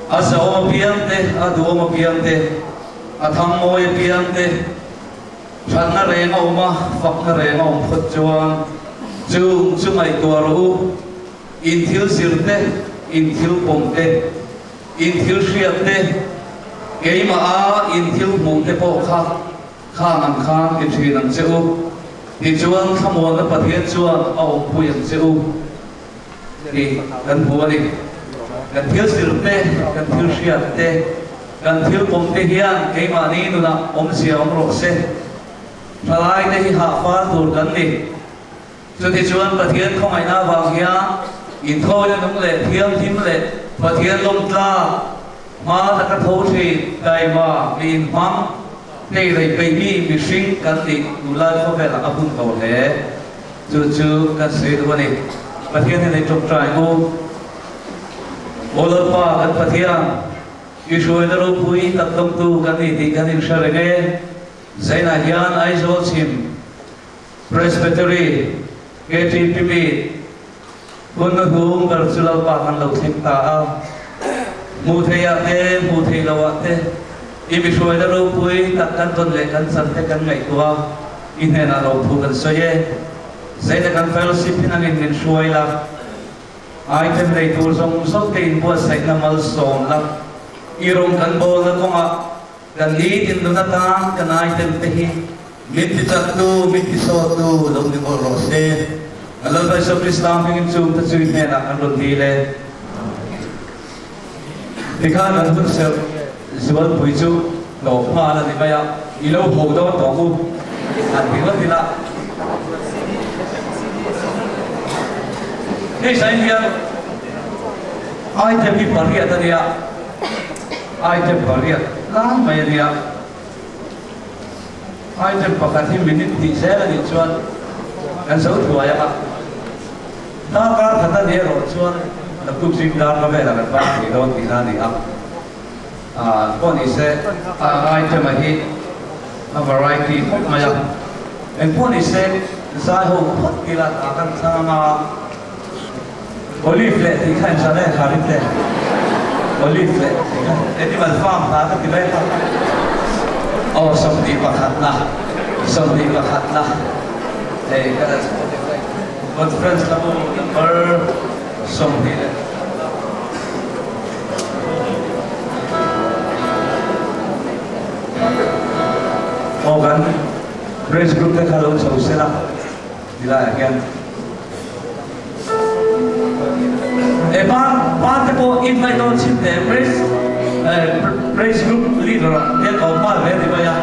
A zahawm apiang te, a duhawm apiang te, a thangmawi apiang te, thatna reng a awm a, fakna reng a awm phawt chuan chung chu ngaihtuah rawh u. In thil zir te, in thil pawm te, in thil hriat te, keimah a in thil hmuh te pawh kha khang ang khan ti thin ang che u. Tichuan thlamuanna Pathian chuan a awmpui ang che u tih kan hmu a ni. Kan thil zir te, kan thil hriat te, kan thil pawm te hian keimahni nunah awmzia awm rawh se. Thalai te hi hah far tur kan ni. Chutichuan Pathian khawngaihna avang hian inthawina nung leh thianghlim leh Pathian lawmtlak hma taka tho thin taima mi inhmang tei rei peih mi mihring kan nih tunlai khawvelah a hun tawh hle. Chu chu kan sawi duh a ni. Pathian hi nei tawngtai u. Aw Lalpa kan Pathian, i hruaina ropui tak dawngtu kan ni tih kan inhre reng e. Zainah hian Aizawl chhim Presbytery, KTP meet, hun hnuhnung ber chu Lalpa kan lo thleng ta a. Hmuh theihah te, hmuh theih lohah te, i mi hruaina ropui tak kan tawn leh kan chan te kan ngaihtuah a, i hnenah lawmthu kan sawi e. Zaina kan fellowship hi nangin min hruai la, item nei tur zawng zawng te inbuatsaihna malsawm la, i rawng kan bawlna kawngah Kan nitin nun atan kan item te hi min ti chaktu, min ti sawttu lo ni mawlh rawh se. Kan Lalpa Isua Krista hmingin chung te chui hnenah kan rawn dil e. Tikhan kan hun serh zualpui chu tawp nghal a ni mai a, i lo ho dawn tawh ang u, han ti ngawt ila. Hei sain hian item hi pariat a nia. Item pariat tlang mai a nia. Item pakhat hi minute hnih zel a nih chuan kan zo thuai a. Darkar khat a nih erawh chuan naktuk zing dar ka velah kan bak thei dawn tihna a ni a. Pawh ni se a item a hi a variety khawp mai a. Engpawh ni se zai ho phawt ila ta kan thlang anga. Olive leh tih kha engzah nge kha rin le? Olive leh tih kha animal farm hna ka ti mai kha. Aw 21 na, 21 na hei ka la conference lamu number 20 leh Aw kan praise group te kha lo chho sela tilaiah hian. E pa pa te pawh invite dawn chhin teh praise praise group leader ah hian ka awm nghal ve a ti mai a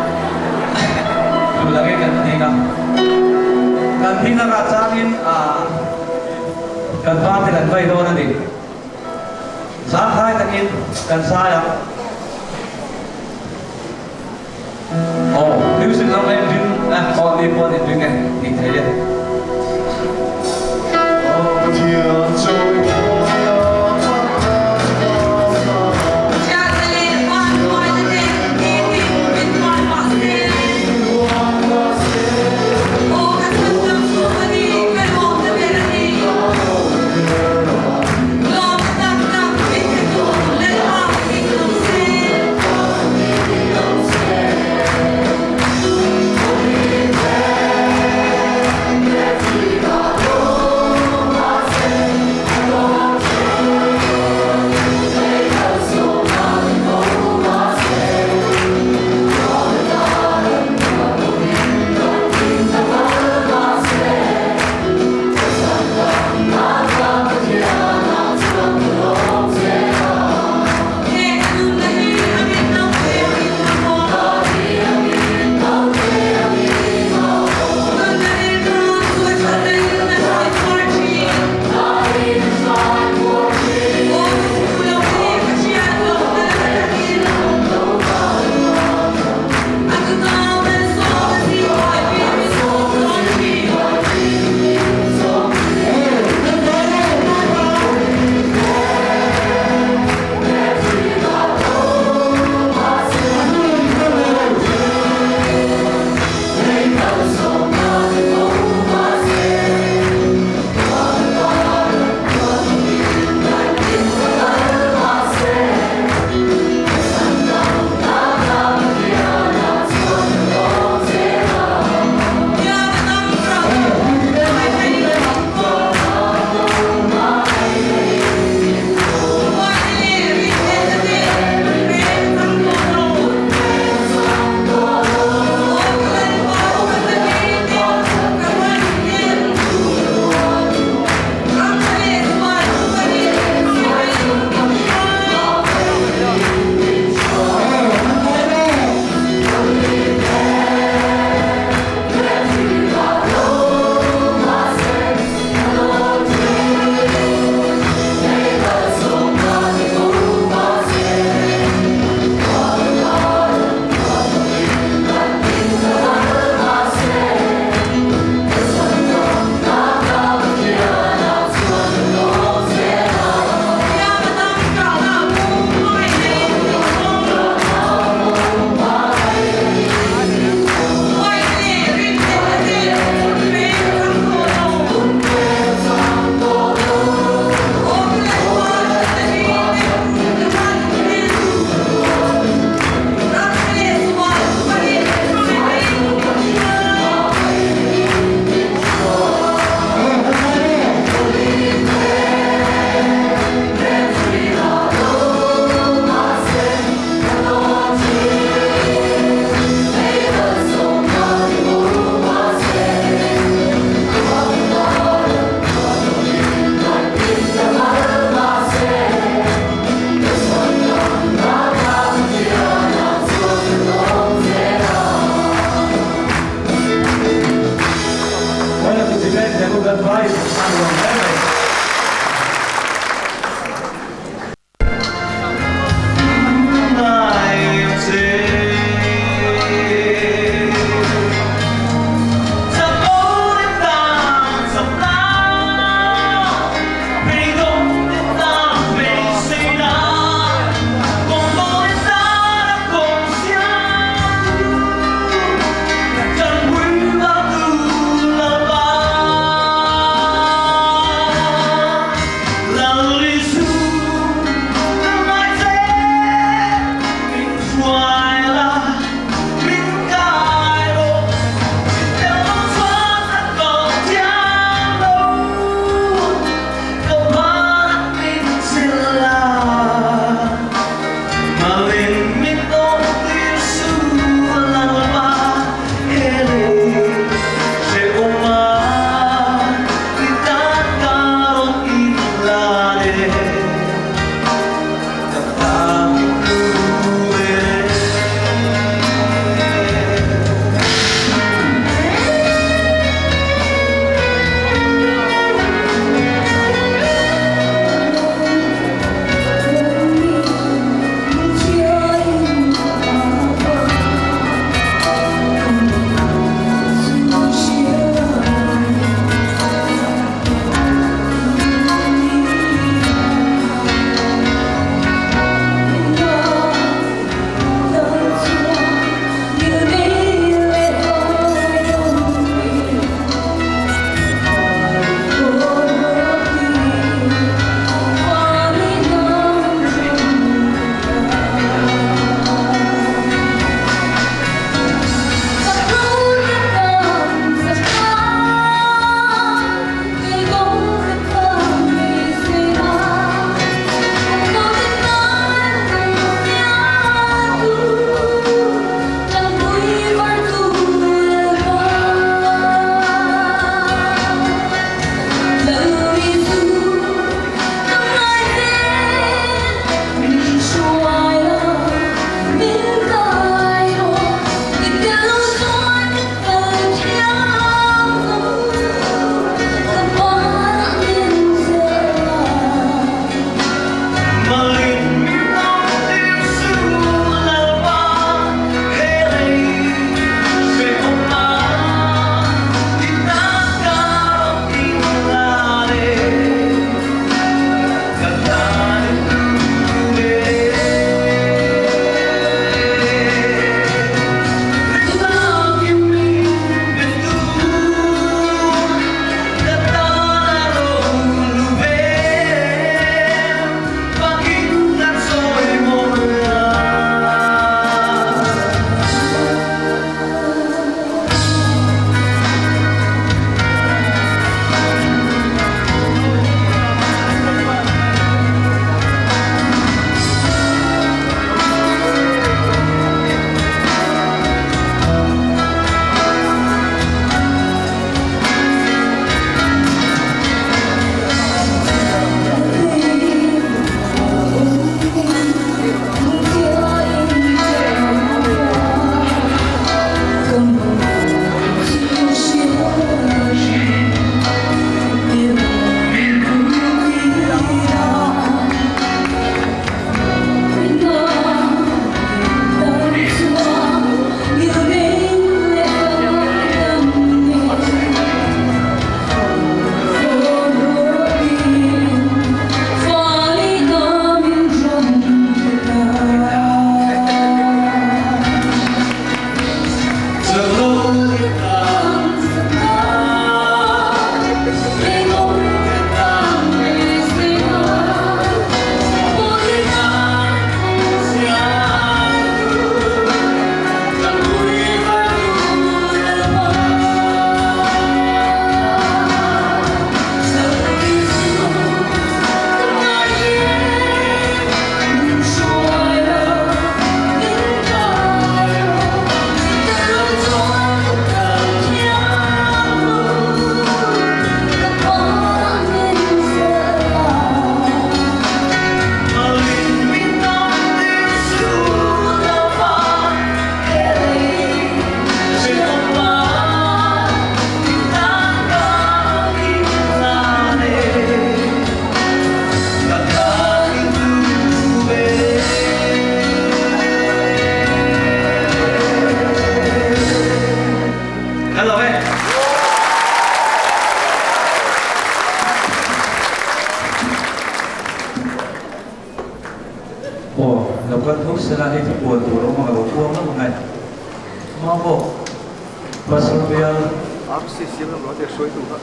chu lang in kan ding a kan ding a rah changin kan pa te kan vai dawn a ni zangkhai takin kan zai ang. Aw, music lam en ring a, aw ni pawh ni ring e, tih thei e. Lo kal tho sela hei chu puan tur a awm ang a lo puang hlauh ang e. Mamawh Pastor bial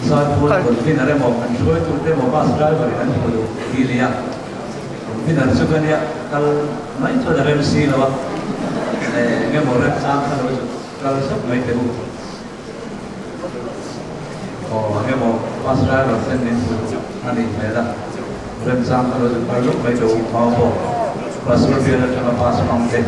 Zaipur convener emaw kan hruaitute emaw bus driver in an hmu duh ti leh a, convener chu ka nia kal mai chuan a rem si lo a, eng emaw remchang kha lo chu kal zauh mai teh u. Aw eng emaw bus driver ten min hmu duh a nih hmel a, remchang kha lo chu kal zauh mai teh u. Mamawh Pastor bial atanga bus hmang te.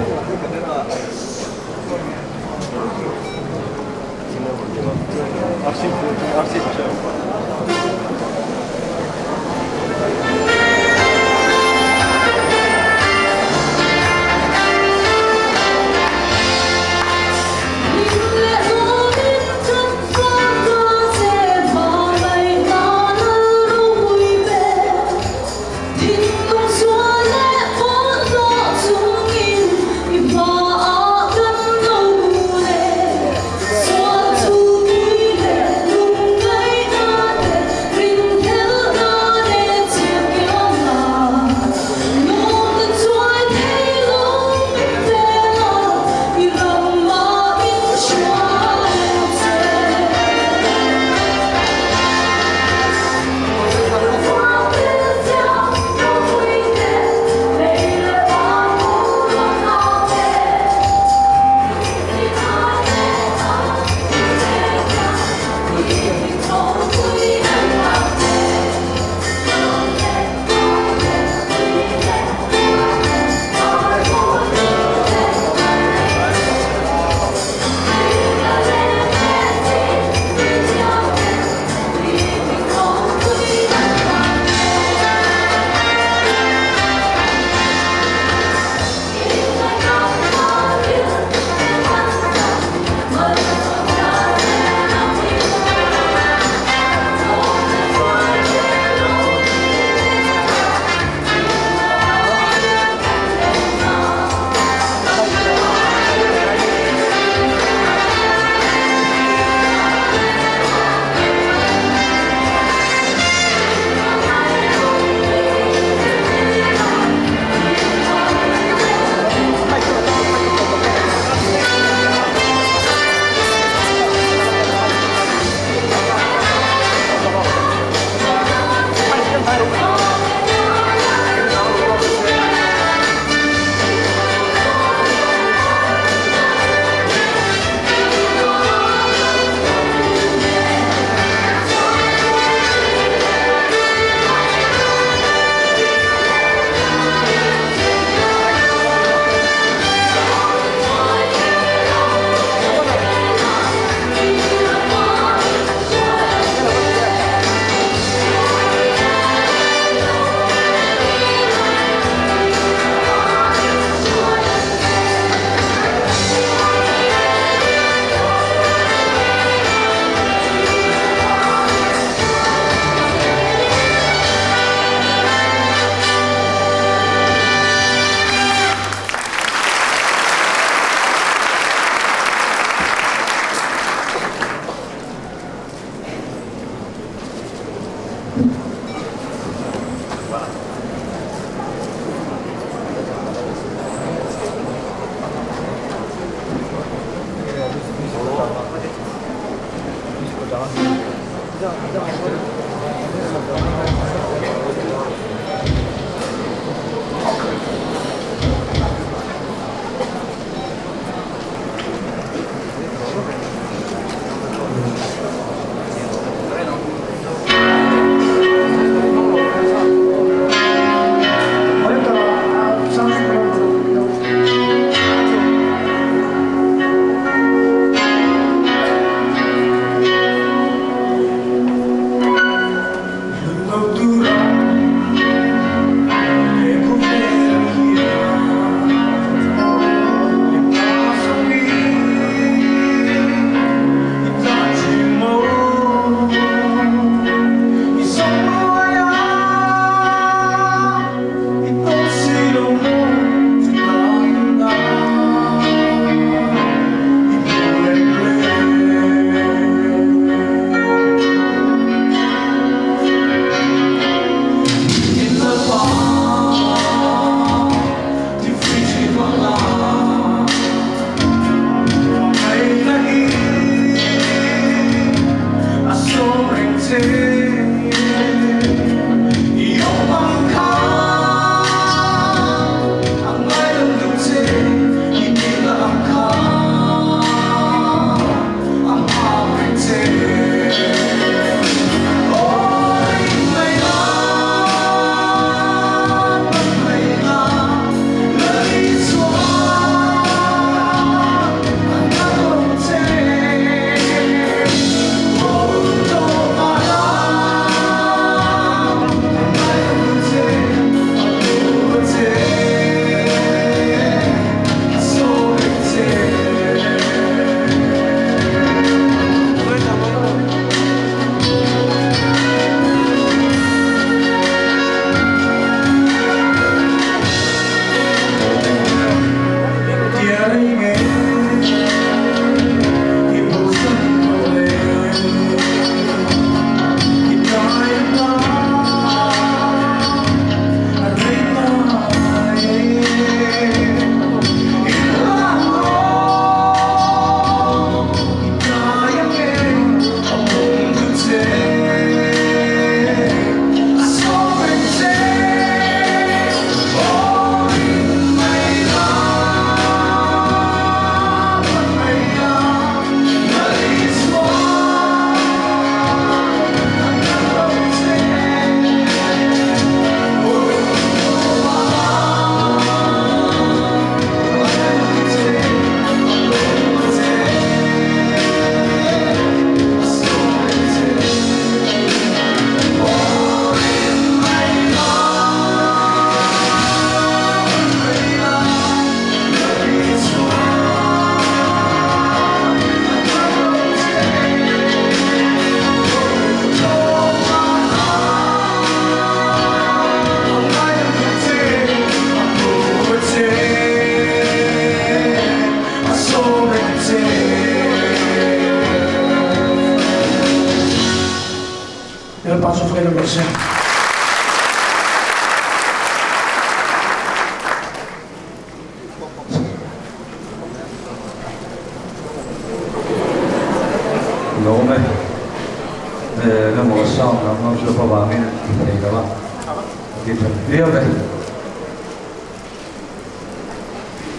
Sound lam workshop avangin an ti thei lo a, a ti that viau e.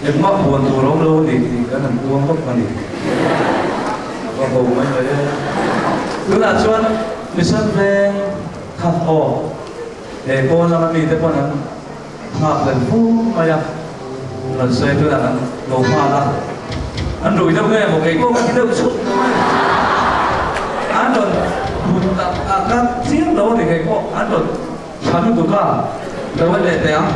Engmah puan tur a awm lo a ni tih kan han puang vak a ni. A va ho mai mai e. Tunah chuan Mission Veng kha aw he kawn lama mite pawn an nghak hlel fur mai a, rawn sawi tunah kan lo nghal a, an rui deuh nge maw kei pawh ka ti deuh chhuk mai. An rawn hmun tak ah ka chiang lo a ni kei pawh an rawn Tha lutuk a, lo en leh teh ang.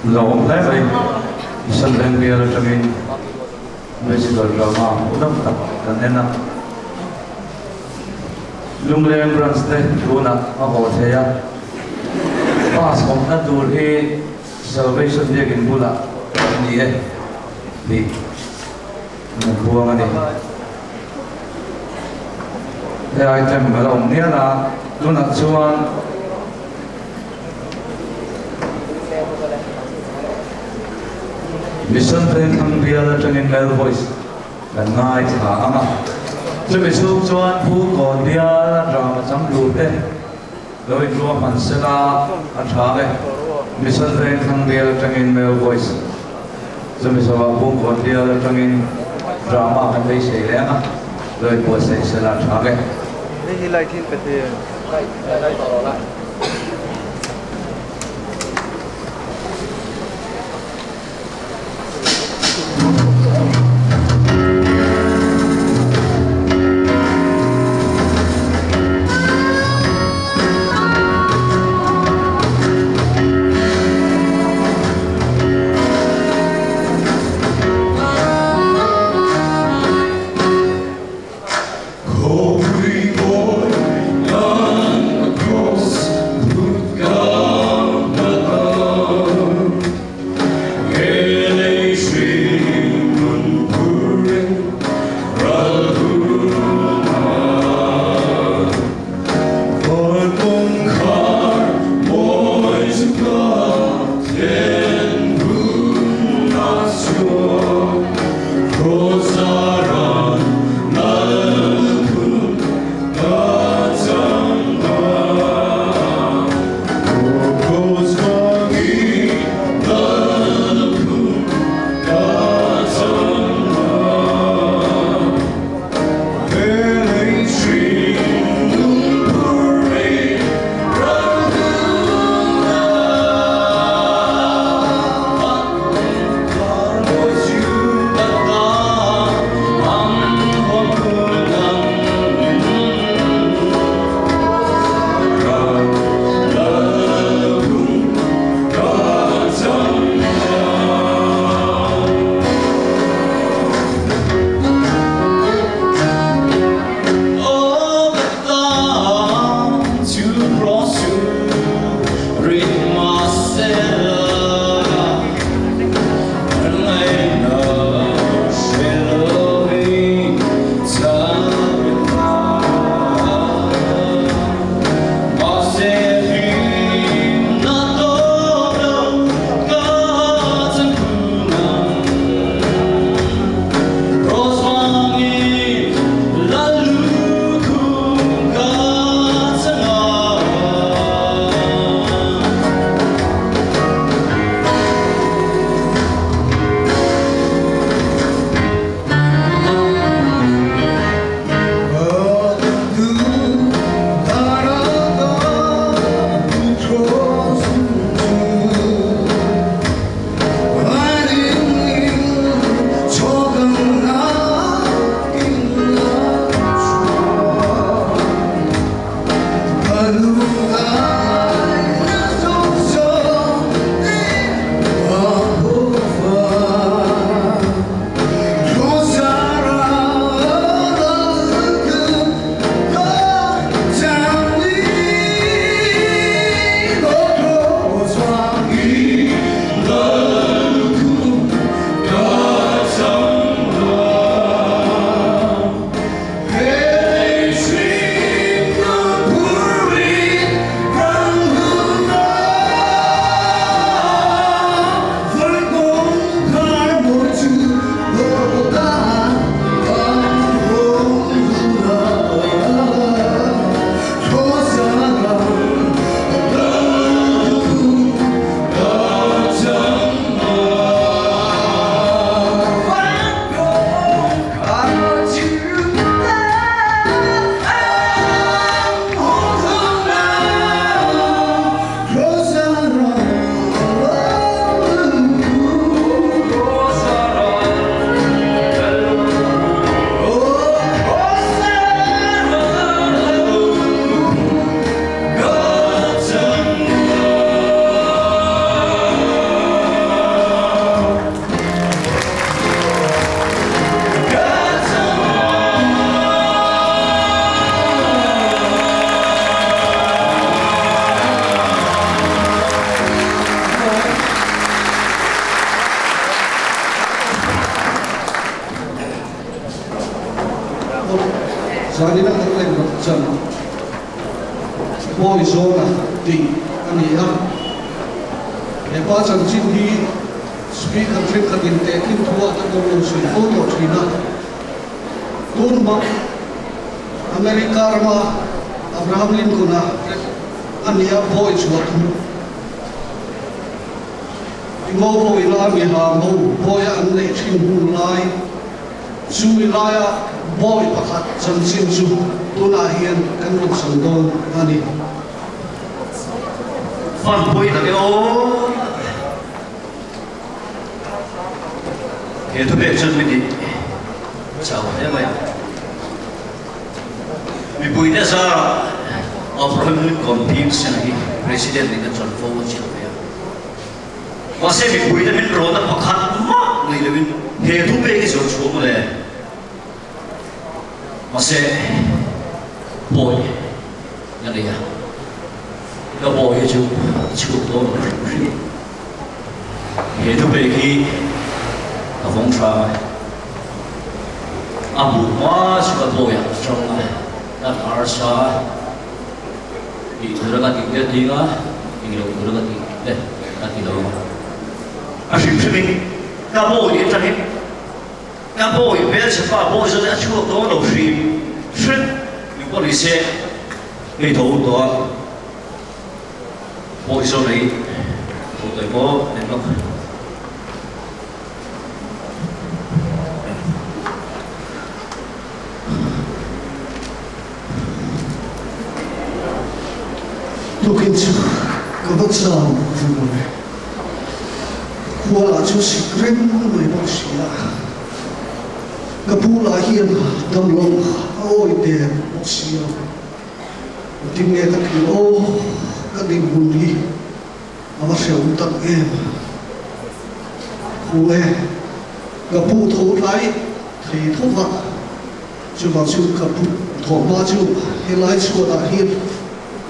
Lawm hle mai. Mission Veng bial atangin musical drama hmuhnawm tak kan en a. Lungleng branch te tunah a haw thei a. Bus awmna tur hi Salvation Biakin bulah a ni e tih an puang a ni. He item a la awm nial a, tunah chuan. Mission Vengthlang bial atangin Male Voice kan ngaithla ang a, chumi chhung chuan Pu Kawn biala drama chang tur te lo inruahman sela a tha e. Mission Vengthlang bial atangin Male Voice, chumi zawhah Pu Kawn bial atangin drama kan beisei leh ang a, lo inbuatsaih sela a tha e. Hei hi light hi an pe thei em? Zanina kan lehkhat chan Bawi zawna tih a ni a. He pa chanchin hi Speaker thenkhatin tehkhin thuah te pawh lo sawi fo tawh thin a. Tun hma America rama Abraham Lincoln-a a nia bawi chhuah thu i ngo ho ina mi hang ho bawia an neih thin hun lai Chumi laia bawi pakhat chanchin chu tunah hian kan rawn sawi dawn a ni. Fan pawhin a eng He thupek chuan min tih chau hle mai a. Mipuite zarah Abraham Lincoln Pearson hi President nih ka chuan fo a chiang ve a. Mahse mipuite min rawhna pakhat mah nei loin he thupek hi zawh chhuah mawle. Mahse pawi ka nei a, ka pawi hi chu chhuk dawn lo hrim hrim. He thupek hi ka vawng hrang a, a hmuh hma chu ka pawiah ka tang a, ka harsa a. Tih tur a ka tih te ding a, tih loh tur a ka tih te ka ti lo a. A hrim hrim in ka bawi atangin ka bawi hmelchhe pa bawi zawt a chhuak dawn lo hrim hrim ni pawh ni se hei tho tawh a bawi zawt ei tho tawh pawh en lawk. Tukin chu ka va chau ve lo e. Khua lah chu sik reng mai bawk si a. Ka pu lah hian damlo a awi der bawk si lo. Engtin nge ka tih aw ka dinhmun hi a va hrehawm tak em. Khu e, ka pu tho tlai thei tho va. Chuvang chu ka pu thawhhma chu helai chhuatah hian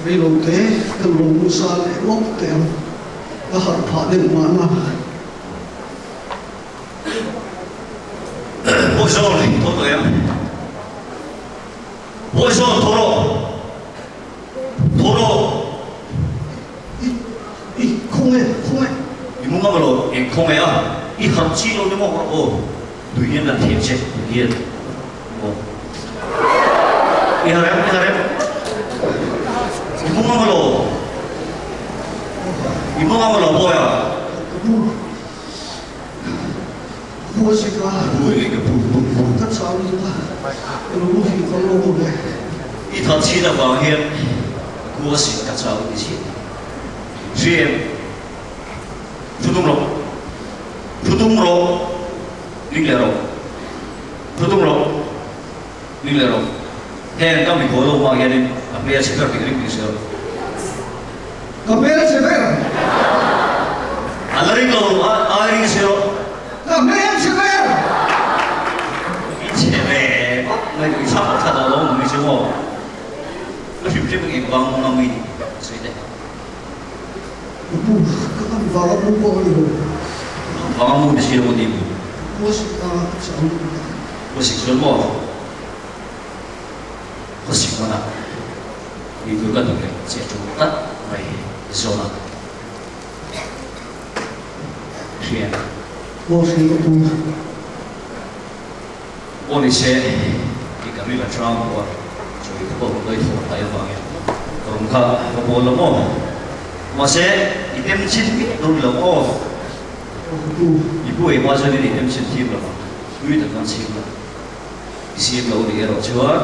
reilo te ka lo musa leh lawk teh ang, ka harh phah deuh mahna. Bawizawn tho tawh em? Bawizawn tho rawh, tho rawh. I, i, khawnge, khawnge. I mu ngam lo, eng khawnge a, i harh chi lo ni maw rawh aw. Tui hian kan thiam che tui hian maw i ha rem i ha rem i mu ngam lo i mu ngam lo boy a Ka pu pu a sik a pu e ka pu pu pu ka chau lutuk a ka lo muhil kal lo maw le i that chhin avang hian pu a sik ka chau ti chhin hriam thu tum rawh Thu tum rawh, ning leh rawh. Thu tum rawh, ning leh rawh. Heng ka mikhawl ho hma hianin a hmel chhe ber tih ring tih zel. Ka hmel chhe ber. A la ring lo, a ring si rawh. Ka hmel chhe ber. I chhe ve vak mai tih chhak khat a lo awm mai chu maw. Ka hrim hrim eng vang ngam i nih sawi teh. Ka pu, ka kan vang a mu pawh a ni lo. Vang a mu ni si lo maw ti pu? Ka pu a sik a, ka chau lutuk a. Pu a sik chuan maw? Ka sik hman a, tih tur ka duh leh che ṭul tlat mai zawn a. Hria. Aw hria ka pu. Aw ni se, i ka ring a ṭang pawh a, chawi te pawh ka ngaih thawh hlai avangin ka rawn kha ka bawl lo maw? Mahse, i tem chin miah dawn lo aw. I pu ei hma chuanin i tem chin thim lo ang, tui tak an chhim la, i siam lo nih erawh chuan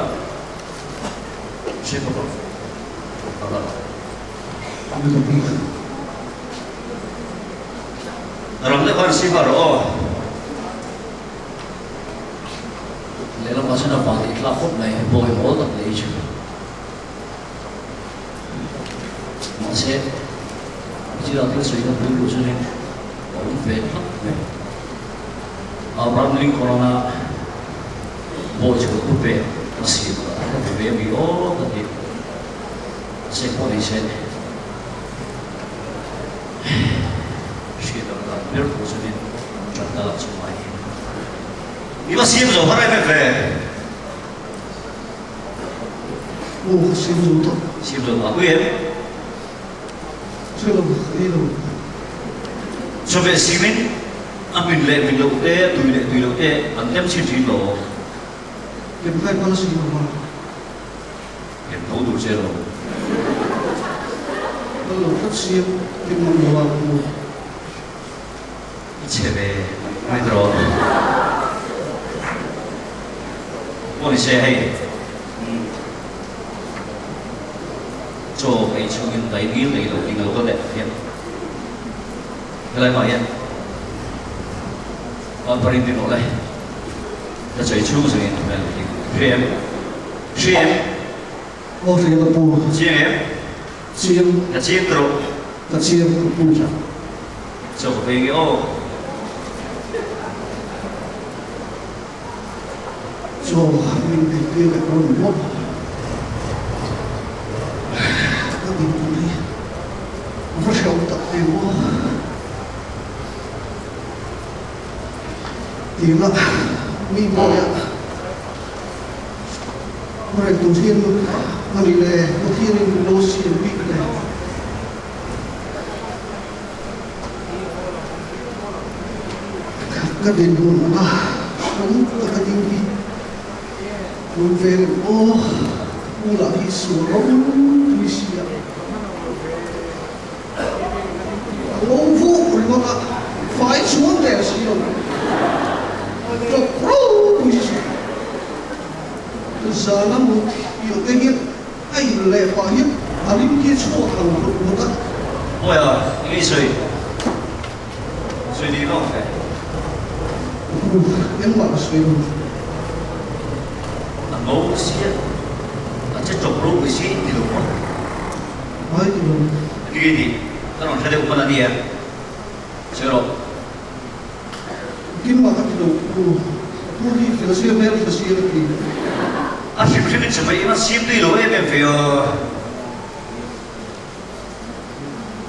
hre khawp ang, a la. Ram te khan sim a rawh aw. Lehlamah chuan a vang tih tlak khawp mai, bawi hawl tak lei chu. Mahse, Michila thil sawi na pui duh chuanin a awm ve tlat mai. Abraham Lincoln-a bawi chhuah thu pek a siam kha a hre ve mi aw ka ti. Mahse, pawh ni se, Hriat ang dan ber tur chuanin ṭan ka lak chu ngai hi. I va siam zo har em em ve. Aw ka siam zo tawh. Siam zo tawh a pui em? Hre lo, ka ei lo. Chawhmeh simin a hmin leh hmin loh te, a tui leh tui loh te an tem chhin thin lo. Kem kai pal si lo va. Kem tho tur che lo. Pal lo tlat siam kem ngam lo a maw. I chhe ve mai tawh. Pawh ni se hei. Chaw ei chungin dai ngil nei lo ding a lo kal leh hian helai hmaah hian van parin din rawh le ka chawi chhung chungin hmel ding hre em hre em Aw hre ka pu. Chiang em? Chiang. Ka chiang ta rawh. Ka chiang ka pu. Chaw ka pei nge aw. Chaw min ei tir leh dawn maw? Ka din tur hi a va hrehawm tak em aw. Tirna mi mawia reng tur hian a ni le, Pathianin min lo siam bik le. Ka dinhmun anga hrang taka ding hi tun vel em aw, ka pu lah hi sual ropui sia. A ngo vuk ringawt a, fai chuang der si lo, ṭawp ropui si. Zana mut hial te hian A in leh pah hian a rim khi chhuak ang hlawk ngawt a. Awi a, eng i sawi? Sawi dih lawk ve. Hu, engmah ka sawi lo. A ngo sia, a che chawp ropui si ti lo maw? Ai ti lo. Eng i tih? Ka rawn hre deuh hman a nia. Sawi rawh. Engmah ka ti lo, pu. Pu hi fel sia hmel tha sia ka ti. A hrim hrim in chawhmeh in a sim tui lo em em ve a.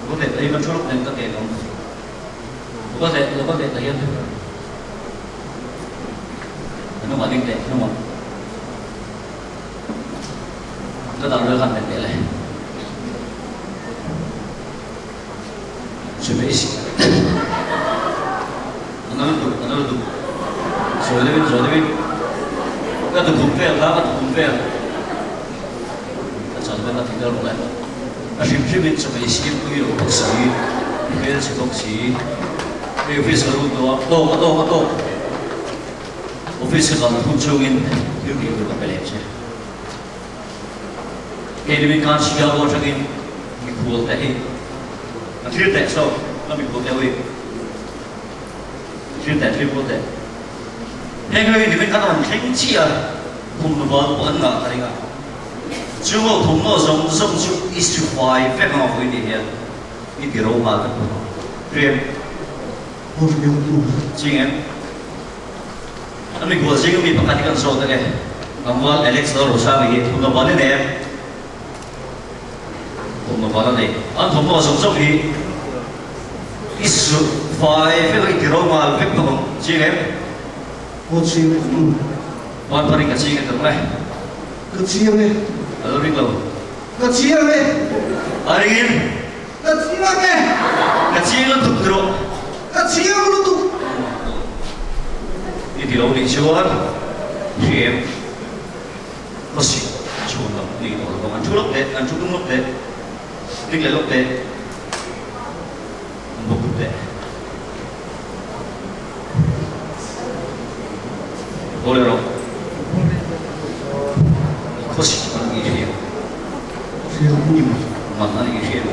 Lo leh ta hi ka thu lawk nen ka keng ang. Lo ka leh lo ka leh ta hian a hnungah ding teh hnungah ka dar vel khan bet teh le. Chawhmeh i si A nal duh, a nal duh. Zawi deuhin, zawi deuhin. Ka tukhum vel kha, ka tukhum vel. Ka chal vel a ti vel rawh le. A hrim hrimin chawhmeh i siam pui lo bawk si, hmel chhe bawk si. Hei office ka lut tawh a, tawk a tawk a tawk. Office ka kal hun chungin thil tih tur ka pe leh che. Kei ni min khan Chicago atangin mikhual te hi ka thlir teh saw ka mikhual te ho hi thlir teh thlir kual teh. Heng ho hi nimin khan a rawn thleng chiah a, thawmhnaw bal pawh an ngah ka ring a. Chung ho thawmhnaw zawng zawng chu i sifai vek ang a vawi tih hian i ti ro nghal vek bawk ang. Hriam. Aw hriam tu. Ching em? A mikhual zinga mi pakhat hi kan zawt ang e. Tlangval Alex Lalrosanga hi thawmhnaw bal i nei em? Thawmhnaw bal a nei. An thawmhnaw zawng zawng hi i su fai vek a, i ti ro nghal vek bawk ang. Chiang em? Aw chiang e. Umm. Van parin ka chiang e ta rawh e. Ka chiang e. A lo ring lo. Ka chiang e. A ringin. Ka chiang e. Ka chiang lutuk ti rawh. Ka chiang lutuk. I ti lo nih chuan hriam khawsik chhun lam ni tawh lo bawk. An thu lawk teh, an thu tum lawk teh, ring leh lawk teh, an bawk duh teh. Haw leh rawh. Khawsik an ni hriam. Hnim man a ni hriam.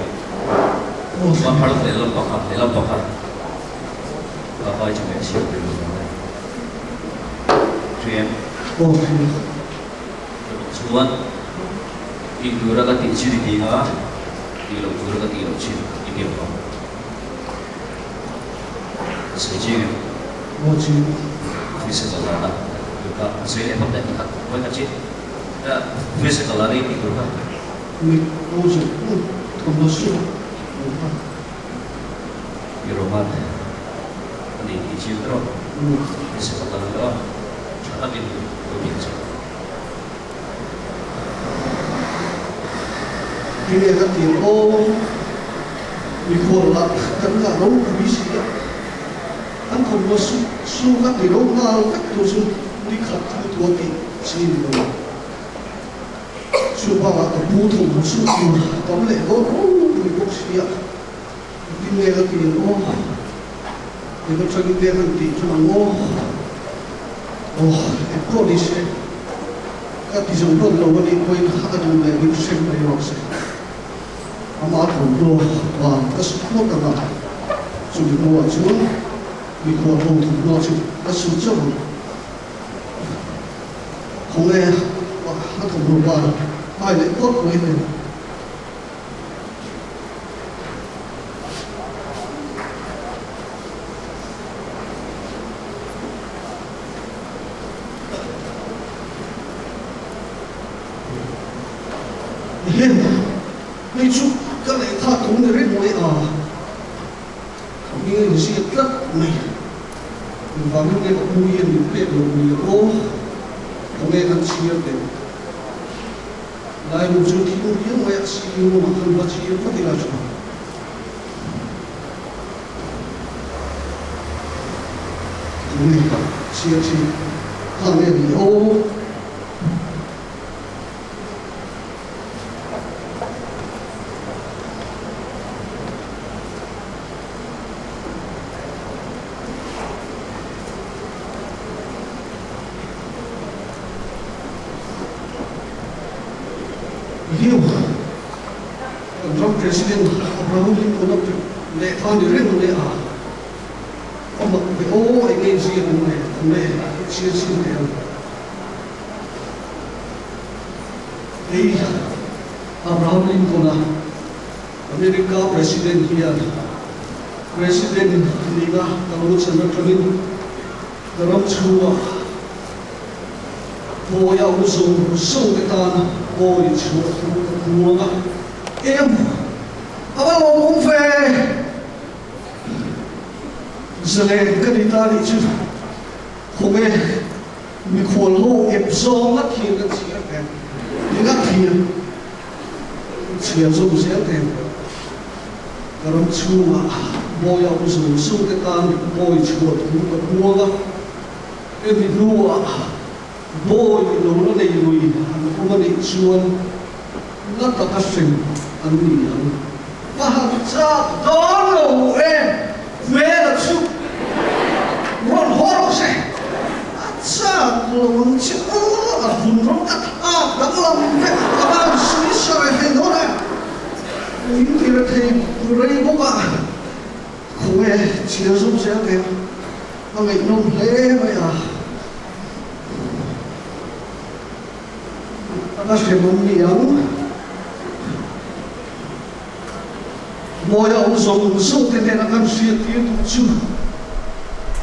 Chuan har lehlam pakhat lehlam pakhat ka vai chu meh siam tur lo e. Hriam. Chuan tih tura ka tih chin i ti a, tih loh tura ka tih loh chin i ti bawk ang. Ka sawi chiang em? Physical lana ka sawi leh phawt leh pakhat vawi khat chin. Physical lana i tih tur kha. Mit ko chu thawmhnaw suh lo kha. I Roman a ni tih chiang ta rawh. Physical lana tha takin lo biak che. Tinge ka ti ang aw, mikhual lah kan ngah ropui si a, an thawmhnaw su su ka ti lo nghal vek tur chu ni khat thu thu a tih chi ni lo. Chu bakah ka pu thawmhnaw su tur tam leh dawn ropui bawk si a, tinge ka ti ang aw, eng atangin nge han tih chu ang aw, aw engpawh ni se. Ka ti zo hlawt lo a nih pawhin a duh leh min hrem mai rawh se. Ama thawmhnaw van ka su phawt ang a, chumi hnuah chuan mikhual ho thawmhnaw chu ka su chauh ang. Khawnge a thawmhnaw van ai leh phawt mai hei. Heng hei chu ka lehkha tho ni reng mai a, ka hming a inziak tlat mai. Engvangin nge ka pu hian min pek loh ni ang aw? Khawnge kan chhiar teh? Laimu chu thil viau mai a, sitting room ah khan va chhiar vat ila tha. Ui, chhiar chi kha nge ni aw? Hiu. Kan ram President Abraham Lincoln-a lehkha ni reng leh a a mak ve aw eng nge ziak ang le ang le chhiar chhin teh ang. Hei Abraham Lincoln-a America President hian President nihna ka lo chan atangin ka ram chhungah Bawi a awm zawng zawng te tan bawi chhuah thu ka puang a. Em a va lawmawm ve! Zalen ka ni ta nih chu khawnge mikhual ho ep zawng ngat hian kan chhiar teh ni ngat hian chhiar zawm zel teh ka ram chhungah bawi a awm zawng zawng te tan bawi chhuah thu ka puang a. Hemi hnuah bawi lo la nei lui an awm a nih chuan na taka hrem an ni ang. Ka han chak dawn lo e, hmel a chu rawn haw rawh se, a chak lo ang che aw, a vun rawng a thlak danglam vek a van sui sawi thei dawn e, min ti rethei rei bawk a. Khawnge chhiar zawm zel teh a ngaihnawm hle mai a. A hremawm ni ang. Mawia awm zawng zawng te hnena kan hriat tir duh chu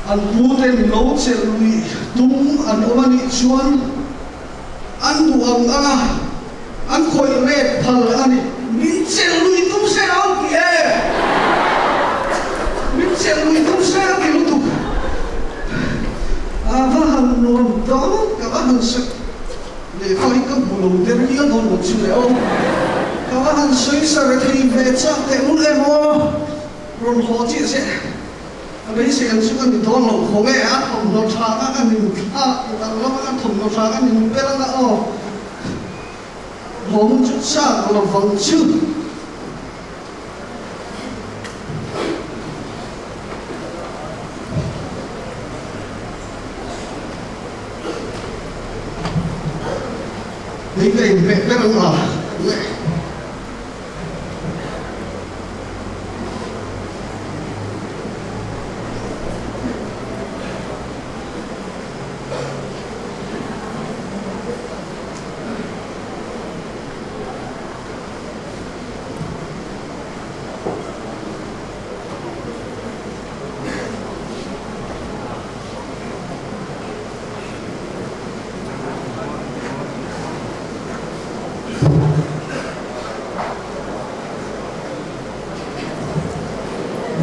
an pu ten lo chelh luih tum an awm a nih chuan an duh ang ang a. An khawih let phal a ni. Min chelh lui tum se ang ti e. Min chelh lui tum se ang ti lutuk. A va han nuam dawn ka va han sawi lehkha hi ka hmu lo der hial dawn lo chu le aw. Ka va han sawi sa rethei ve chak teh lul em aw. Rawn haw chiah se. Ka beisei ang chu ka ni dawn lo khaw nge a thawmhnaw tha kha ka nin thlak dang lawk a ka thawmhnaw tha ka nin ber ang a aw hlawm chu chak lo vang chu. Hei ka inhmeh ber ang a le.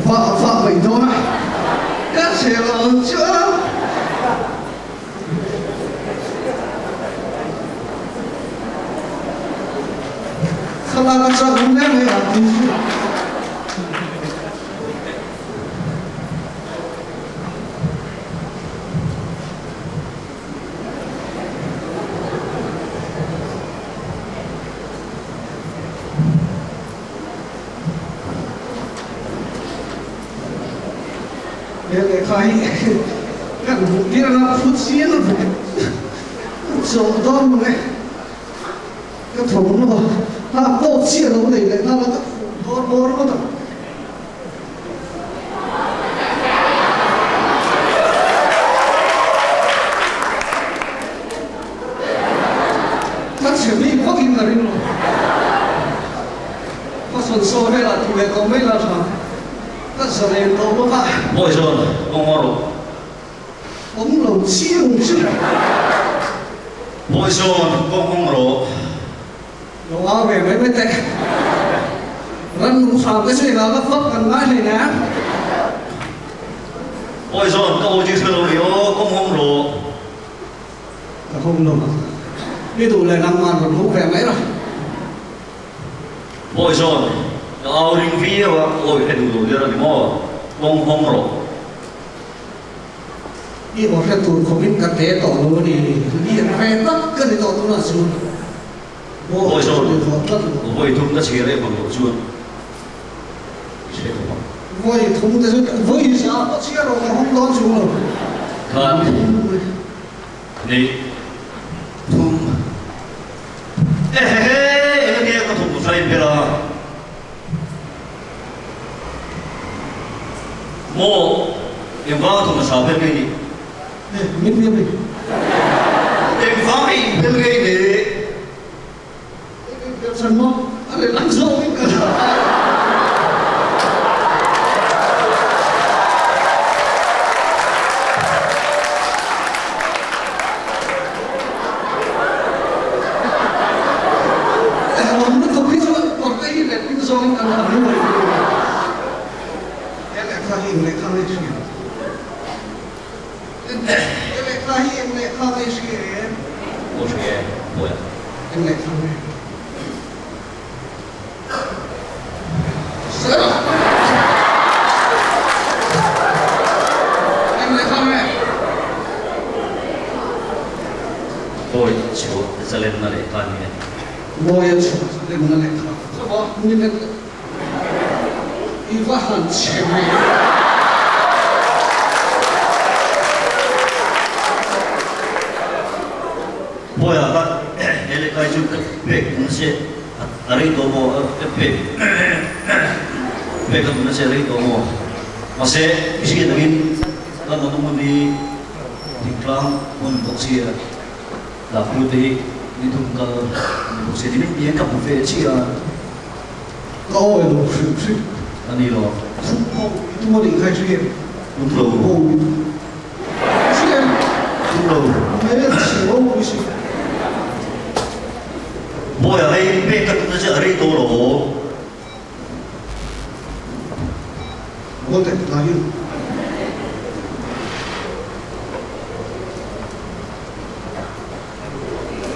Vah vah mai dawn a, ka che lo ang chu a. Thlalak a chak awm hle mai a tih chu. He lehkha hi kan hmuh tir anga phut chiang a hmu chawh dawn lo e. Ka thawmhnaw nghak tawk chiah lo nei leh nghal a ka khuh dawr bawr ngawt ang. Ka chhe bik vakin ka ring lo. Ka sawn saw velah tih leh tawh mai la tha. Ka zalen tawh bawk a. Bawi zawn kawng ngaw rawh. Awm lo chiang chu. Bawi zawn kawng hawng rawh. Lo au ve mai mai teh. Ran nung hram te chu engah ka fak kan ngai hlei nen. Bawi zawn ka aw chi hre lo ni aw kawng hawng rawh. Ka hawng lo ang. I duh leh nangman rawn hawng ve mai rawh. Bawi zawn ka au ring viau a awi hre duh lo der a ni maw kawng hawng rawh. I aw hre tur khawpin ka te tawh lo a ni. Lian ve tak ka ni tawh tunah chuan. Bawi zawn vawi thum ka chhir em ang loh chuan i hre tawh ang. Vawi thum te chu vawi za pawh chhiar rawh ka hawng dawn chung lo. Khan nei thum ehehe eng nge ka thawmhnaw thlai ber a. Maw engvanga thawmhnaw tha ber nge ni? Min hliam ni. Engvanga inhmel nge ni? Inhmel chhan maw? A lehlam zawngin ka hria. Awm lutuk hi chu kawrte hi letling zawngin kan han hmu mai thei a. He lehkha hi inlehkha nge hria? He lehkha hi eng lehkha nge hria em? Aw hria e, Bawiha. Eng lehkha nge? Sir! Eng lehkha nge? Bawi chhuah zalenna lehkha ni e. Bawia chhuah zalenna lehkha. Chawh ni leh. I va han chhe mai. Bawiha kha he lehkha hi chu ka pek tum nase a rei tawh maw ka pek pek ka tum nase a rei tawh maw mahse i hriat angin kan awm hmun hi thingtlang hmun bawk si a dah te hi ni thum kal ni bawk si a ni mai hian ka hmu ve chiah a. Ka awi lo hrim hrim. A ni lo. Thup ho i tum a nih kha i hria em? Thup lo. Ho i tum. I hria em? Thup lo. Hmel chhe ho i hria. Bawiha hei pek ka tumna che a rei tawh lo aw. Gold ek la hian.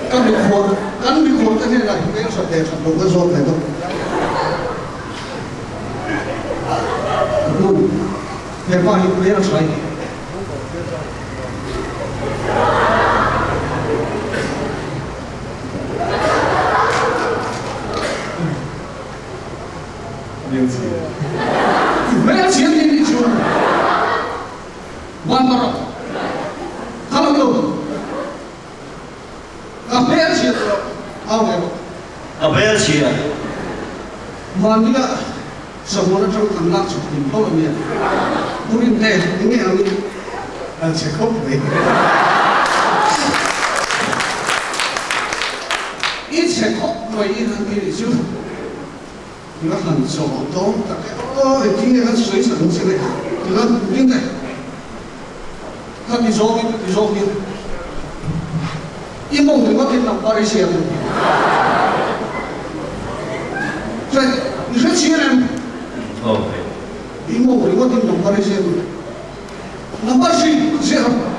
Ka mikhual, kan mikhual te hnenah hi hmel hrat leh hrat lo ka zawt ve bawk. Ka pu, he pa hi hmel a hrai ni. Hmel chhia ni nih chuan. Van bar rawh. Kha lo lo. Ka hmel chhia tawh rawh. Au ve bawk. Ka hmel chhia. Mahni a sahmuan atang kan lak chhuak hlim hlauh a nia. Pu Rinte, eng nge ang in? An chhe khawp mai. I chhe khawp mai i han ti nih chu. Nga han zawh dawn tak e aw, engtin nge kan sawi chhan ang che le? Nga ring e, ka ti zawngin ka ti zawngin i mawng ringawt in number i siam ang. Hre, i hre chiang em? I mawng ringawt in number i siam ang. Number hri ziah rawh.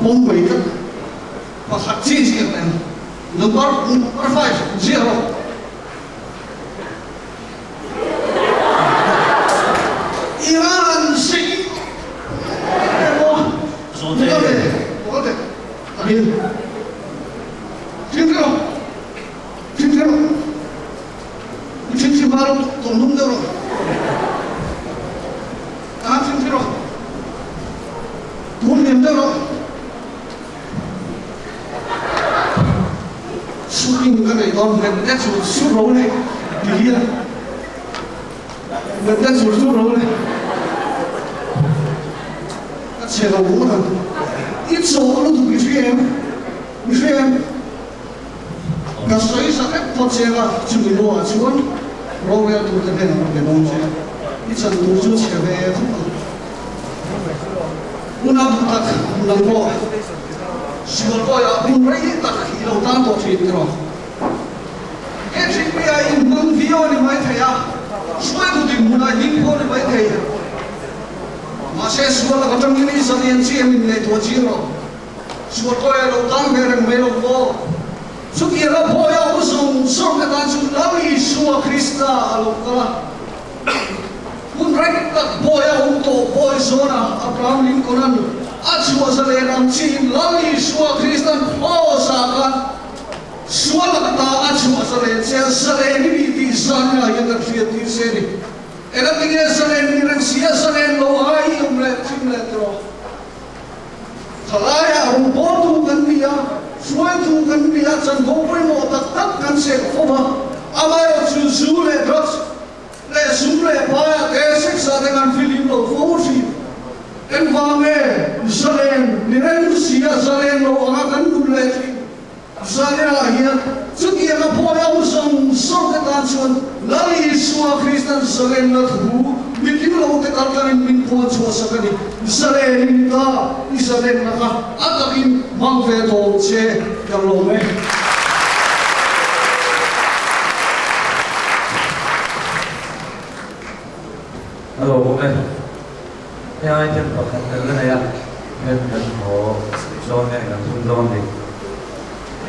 pawm mai tlat. Pakhat chi ziak leh ang. Number number five ziak rawh. Iran sing emaw Muka te muka te a ni. Fimkhur rawh fimkhur rawh i fimkhur hma lo tawng hnung deuh rawh. Tahan fimkhur rawh tun hniam deuh rawh. Shooting ka nei dawn hmet te chu sur ro le ti hian hmet te chu sur ro le ka chhe lo vut ang i chawh lutuk i hria em i hria em ka sawi za vek phawt che a chumi hnuah chuan rorel tur te hnenah ka pe dawn che i chan tur chu chhe ve khawp ang. Huna duh tak nang pawh sual pawhah hun rei tak i lo tan tawh thin tiraw? He thingpui ah in hmang viau a ni maithei a, hruaitu dinhmun ah him pawh a ni maithei. Mahse sual laka tangin i zalian chi em inneih tuah chi rawh. Sual pawhah lo tan ve reng mai lo maw? Chutianga pawhah u zawng zawng te tan chu Lal Isua Krista a lo kal a. Hun reng tak bawi a awm tawh bawi zawna Abraham Lincoln-a'n a chhuah zalen ang chiin Lal Isua Kristan Hawsa khan sual laka ta a chhuah zalen che a, zalen i nih tih zan ngai hian kan hriat tir che a ni. Engatinge zalen ni reng si a zalen lo ai i awm leh thin leh tiraw? Thalaiah rawngbawltu kan ni a, hruaitu kan ni a, chanvo pawimawh tak tak kan seh fo va, amaherawhchu zu leh drugs leh sum leh paiah te sex ah te kan fihlim lo fo thin. Engvang nge zalen ni reng si a zalen lo anga kan nun leh thin? Zalen ah hian chutianga phawi au zawng zawng te tan chuan Lal Isua Kristan zalenna thu mitling lo te kal tangin min puan chhuah sak a ni. Zalen i ni ta, i zalenna kha a takin hmang ve tawh che ka lawm e. A lawm e. Hei item pakhat kan la nei a, then kan haw dawn nge kan thun dawn ni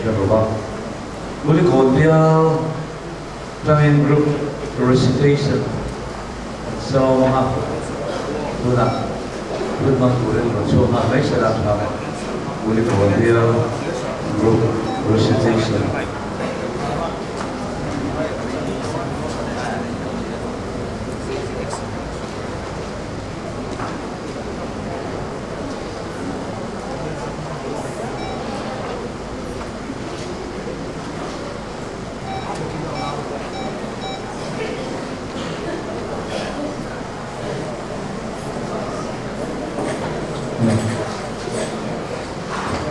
ka duh a. Kulikawn bial tangin group recitation an sawm ang a, tunah hun hmang turin rawn chhuak nghal mai se la tha e. Kulikawn bial group recitation.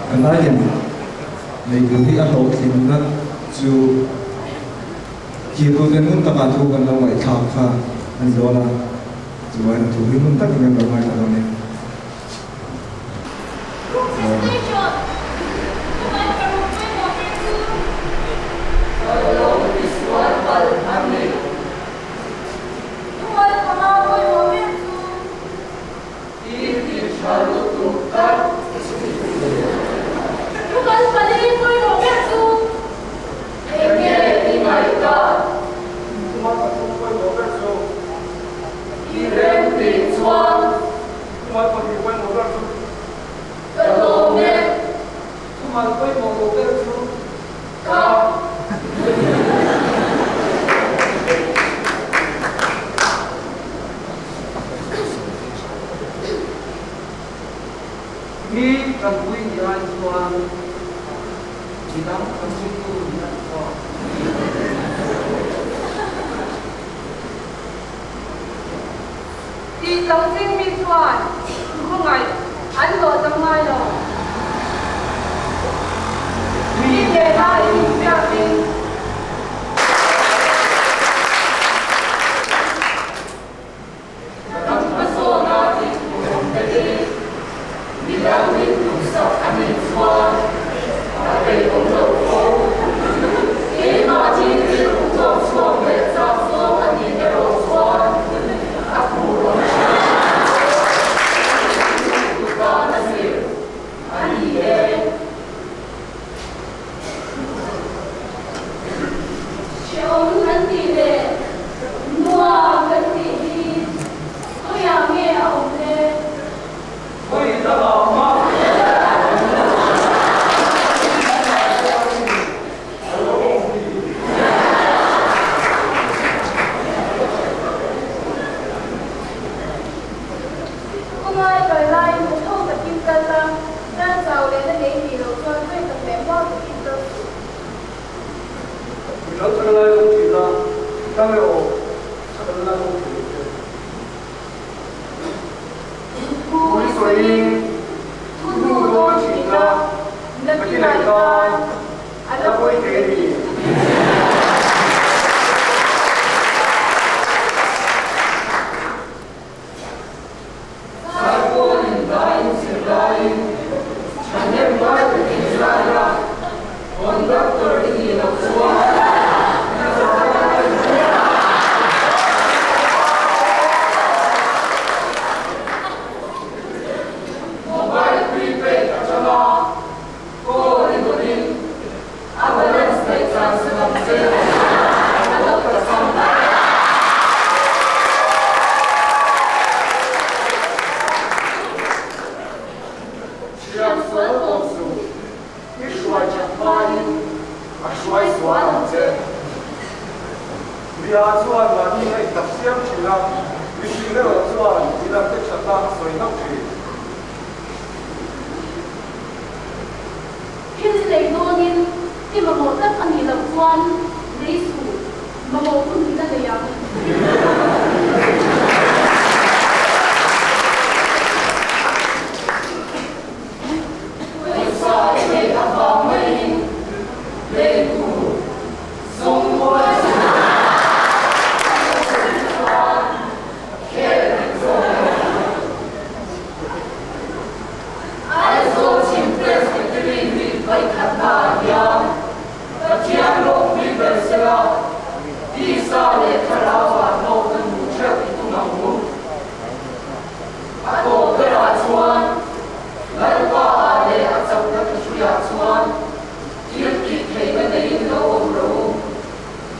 Kan item nei tur hi a hlawhtlinna chu Thirtute ngun taka thu kan lo ngaihthlak kha a ni dawn a, chuan thu hi ngun takin kan lo ngaithla dawn e. Mi tanpui ni ai chuan midang tanpuitu nih a ni zawk. Tih lo ching mi chuan khawngaih an hlawh tam ngai lo. Mi nena in inbiakin. Ram hmasawna tih tur awm te hi midang min hnuksak a nih chuan a peihawm lo fo. Keimahni rilru tawk chhuak leh chak zawk a nih erawh chuan a phur awm thin. Tan a zir a ni. Kawnga i kal laiin tha tho takin kal la, kal chau leh na nei nih loh chuan vawi tak leh muang takin kal suh. Mi ṭang chak lai awm ṭhin a, mi ṭang erawh chak an la awm ṭhin lo che. Thu i sawiin thu hnu dawn ṭhin a, nakinah i tan a la pawi thei a ni. Saipawn in dai in zir laiin thahnem ngai takin zai a, conductor i nih loh chuan Mobile prepaid atanga call i dawnin a balance neih chan se ang che a lo ta chang. Thiam sual tawp suh, i hruai that hmain a hruai sual ang che. Mia chuan mahni ngaih tak siam thin a, mihring erawh chuan midangte thatna a sawi hlauh thin. Thil i lei dawnin i mamawh tak a nih loh chuan lei suh, mamawh hun i la nei ang. Pawisa i neih avang maiin lei tur sum huai suh chuan khel dik zawk lo. Aizawl Chhim Presbytery Week vawikhatnaah hian Pathian ropui ber sela tisa leh thlarauah hlawkna hmuh theuh i tum ang u. A tawp berah chuan Lalpa-ah leh a chakna thuhruiah chuan thil tih theihna neiin lo awm rawh u.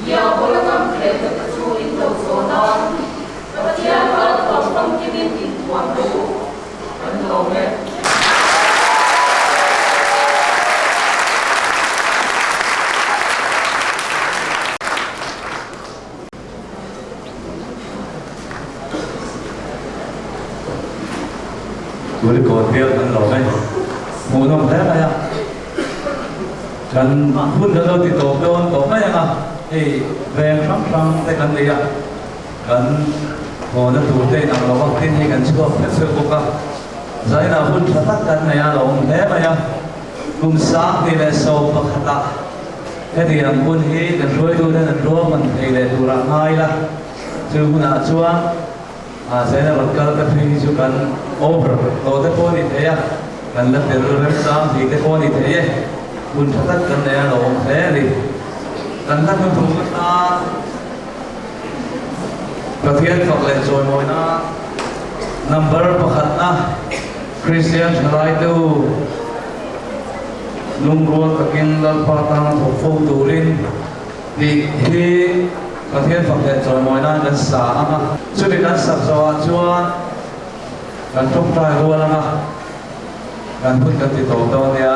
Diabola kam thlehna te chu in lo zawn a, Pathian ralthuam famkimin inthuam rawh u. Kan lawm e. Kulikawn bial kan lawm e. Hmuhnawm hle mai a. Kan hun kan lo ti tawp dawn tawh mai ang a. Hei veng hrang hrang te kan nei a. Kan hawna tur te inang lo a, tin hei kan chhuak phet hreuh bawk a. Zainah hun tha tak kan nei a, lo awm hle mai a. Kum 2011 ah hetiang hun hi kan hruaituten an ruahman thei leh turah ngai la. Chu hunah chuan Zaina rawn kal te phei hi chu kan over tawh te pawh a ni thei a, kan la tel remchang thei te pawh a ni thei e. Hun tha tak kan nei a, lo awm hle a ni. Kan hla hnuhnung atan Pathian fak leh chawimawina number pakhatna Kristian thalaite u lungrual takin Lalpa tana thawk fo turin tih hi Pathian fak leh chawimawina kan sa ang a. Chumi kan sak zawhah chuan kan tawngtai rual ang a, kan hun kan ti tawp dawn nia.